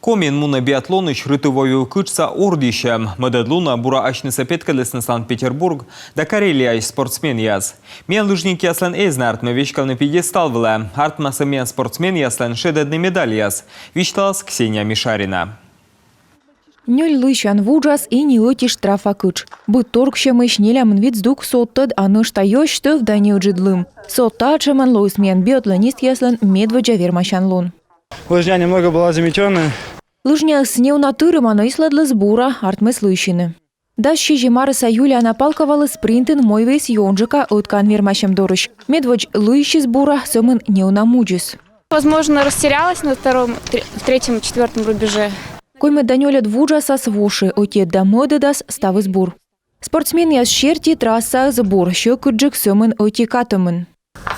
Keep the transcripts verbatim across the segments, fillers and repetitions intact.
Комиын мунӧ биатлонысь Рытыво ю кытшса ордйысьӧм. Мӧдӧд лунӧ бура асьнысӧ петкӧдлісны Санкт-Петербург да Карелияысь спортсменъяс. Миян лыжникъяслӧн эз на артмы веськавны пьедестал вылӧ. Артмас-ӧ миян спортсменъяслӧн шедӧдны медальяс, висьталас Ксения Мишарина. Нёль лыйсян вуджас и ни ӧти штрафа кытш. Быдторксьӧмысь нелямын вит здук содтӧд, а нӧшта ёсь тӧв да неыджыд лым. Со татшӧмӧн лоис миян биатлонистъяслӧн медводдза вермасян лун. Лыжня немного была заметённая. Лыжняыс неуна тырӧма, но ислӧдліс бура, артмис лыйсьыны. Дас сизим арӧса Юлиана Палковалы спринтын мойвиис ёнджыка ӧткаӧн вермасьӧм дорысь. Медводз лыйсис бура, сӧмын неуна мудзис. Возможно, растерялась на втором, тре-, в третьем, четвёртом рубеже. Коймӧд да нёльӧд вуджасас воши, ӧтиӧд да мӧдӧдас ставыс бур. Спортсменъяс серти, трассаыс бур, сьӧкыдджык сӧмын ӧти катӧмын.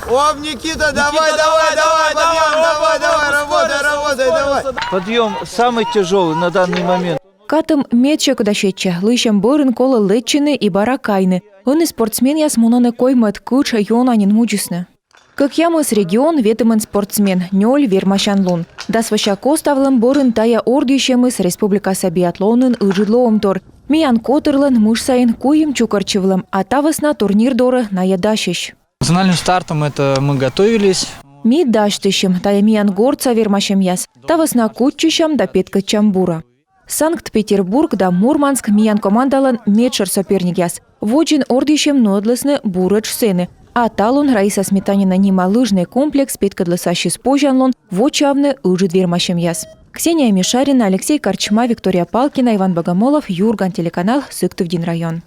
Оп, Никита, давай, давай, давай, подъём, давай, давай, работай, работай, давай. Подъём самый тяжёлый на данный момент. Катӧм мед сьӧкыда сетчӧ, лыйсьӧм бӧрын колӧ лэччыны и бара кайны. Ӧні спортсменъяс мунӧны коймӧд кытш, ёна нин мудзисны. Кӧкъямыс регион, ветымын спортсмен, нёль вермасян лун. Дас вося коставлӧм бӧрын тайӧ ордйысьӧмыс республикаса биатлонын ыджыд лоӧмтор. Миян котырлӧн мыш сайын куим чукӧртчывлӧм, а та вӧсна турнир дорӧ найӧ дасьӧсь. Национальным стартом это мы готовились. Ми дасьтысим, тайӧ миян гортса вермасьӧмъяс. Та вӧсна кутчысям да петкӧдчам бура. Санкт-Петербург да Мурманск — миян командалӧн медшӧр соперникъяс. Водзын ордйысьӧм нуӧдлісны буретш сэні. А талун Раиса Сметанина нима лыжнӧй комплекс петкӧдліс ассьыс позянлун вочаавны ыджыд вермасьӧмъяс. Ксения Мишарина, Алексей Корчма, Виктория Палкина, Иван Богомолов, «Юрган» телеканал, Сыктывдін район.